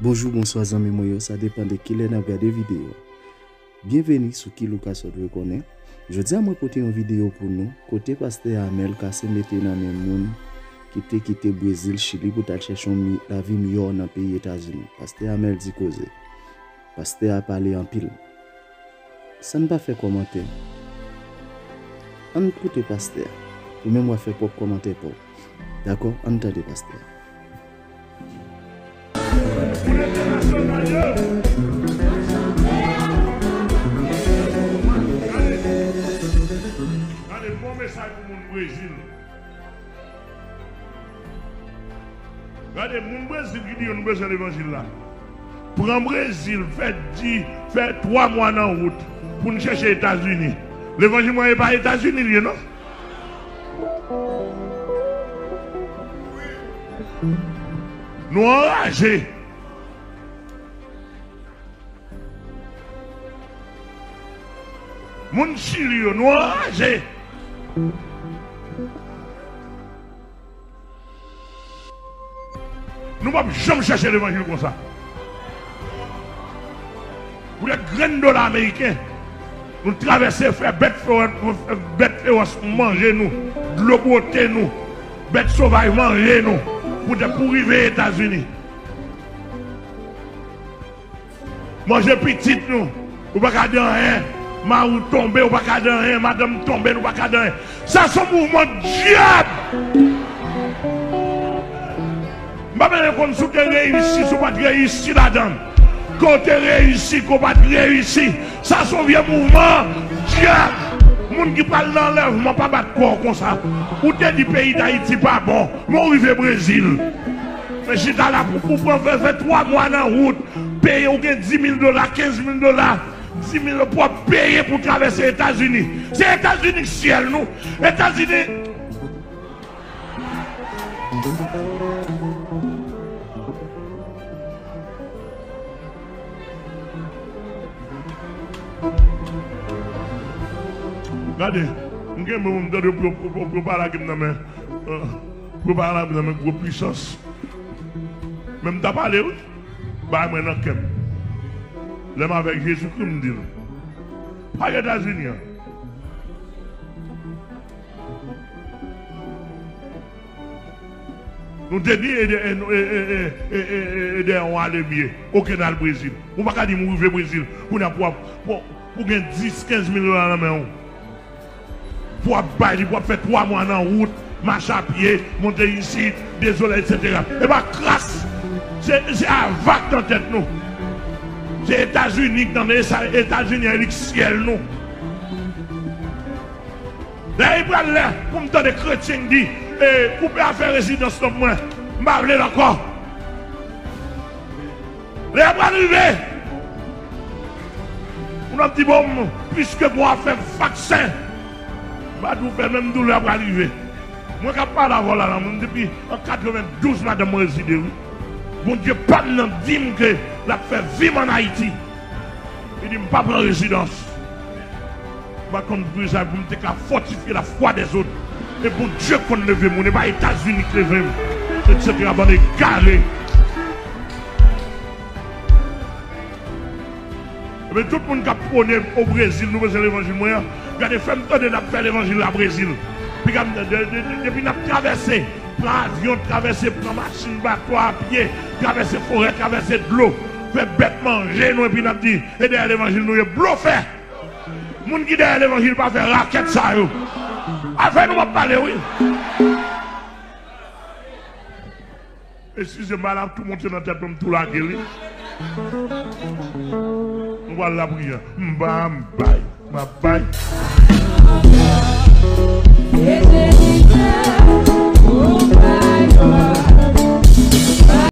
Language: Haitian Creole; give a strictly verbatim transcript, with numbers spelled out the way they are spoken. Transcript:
Bonjou, bonswa zanmi mwen yo, sa depann de kilè n ap gade videyo a. Byenveni sou Ki Lucas Aude Rekonnen. Jodi a mwen pote yon videyo pou nou, kote pastè Amèl kase mete nan men moun ki te kite Brezil, Chili pou t al chèche yon mi-, lavi miyò nan peyi Etazini. Pastè Amèl di koze. Pastè a pale anpil. San n pa fè kòmantè, ann koute pastè a. Ou menm w a fè pwòp kòmantè pa w. Dakò? Ann tande pastè a. Gade, bon mesaj pou moun Brezil. Gade, moun Brezil ki di yo nou bezwen levanjil la. Pran Brezil, fè di, fè twa mwa nan wout pou n chèche Etazini. Levanjil mwen e pa Etazini l ye, non. Nou anraje. Moun Chili yo, nou anraje. Nou p ap janm chèche levanjil konsa. Pou de grenn dola ameriken, nou travèse, fè bèt fewòs, bèt fewòs manje nou, dlo bwote nou, bèt sovaj manje nou, poutèt pou rive Etazini. Manje pitit nou, ou pa ka di anyen. Mari w tonbe, ou pa ka di anyen. Madanm tonbe, nou pa ka di anyen. Sa se yon mouvman dyab. M pa bezwen konn si w te reyisi, si w pa t reyisi ladan l. Ke w te reyisi, ke w pa t reyisi. Sa se yon vye mouvman dyab. Moun ki pral nan anlèvman pa bat kò w konsa. Ou te di peyi Dayiti pa bon, men w rive Brezil. Men chita la pou, pou pran fè, fè twa mwa nan wout. Peye, ou gen dis mil dola, kenz mil dola, dis mil pou w ap peye pou travèse Etazini. Se Etazini k syèl nou. Etazini. Gade, m gen moun m tande pou yo, pou, pou, pou yo pa lage m nan men, euh, pou yo pa lage m nan men gwo pisans. Men m ta pale, wi. Bay mwen nan kè m. Lè m avèk Jezikri, m di l. Pa Etazini an. Nou te di, e, e, e, e, e, e, e, e, e, dèyè yon ale byen. Oke, n al Brezil. Ou pa ka di m ou rive Brezil. Kounye a pou, pou, pou gen dis, kenz mil dola nan men w. Pou w ap bay li, pou w ap fè twa mwa nan wout, mache a pye, monte isit, dezole, etsetera. E pa kras. Se, se avak nan tèt nou. Se Etazini k nan, e sa, Etazini an, li k syèl nou. Dayè, li pral lè pou m tande kretyen k di, e, koupe afè rezidans non mwen, m pa vle l ankò. Lè a pral rive. Moun ap di, bon, piske bon afè vaksen, m pa di w fè l, men m di w lè a pral rive. Mwen k ap pale avè w la, la, mwen depi an katrevendouz madanm mwen rezide, wi. Bondye pa m nan di m ke l ap fè vi m ann Ayiti. Li di m pa pran rezidans. M pa t konn pou sa, pou m te ka fòtifye lafwa dèzòt. E Bondye konn leve moun, e pa Etazini k leve m, etsetera. Bann egare. Ebyen, tout moun k ap pwone o Brezil, nou bezwen levanjil mwen an. Gade, fè m tande n ap fè levanjil la Brezil. Piga m, de, de, de, depi n ap travèse, pran avyon, travèse, pran machin, bato, a pye, travèse forè, travèse dlo, fè bèt manje nou, epi n ap di, e dèyè levanjil nou ye, blofè! Moun ki dèyè levanjil pa fè rakèt sa yo. Afè nou m ap pale, wi. Eskize m, bagay la ap tou monte nan tèt mwen, m tou lage l, wi. Nou pral lapriyè. M ba, m bay, m ap bay.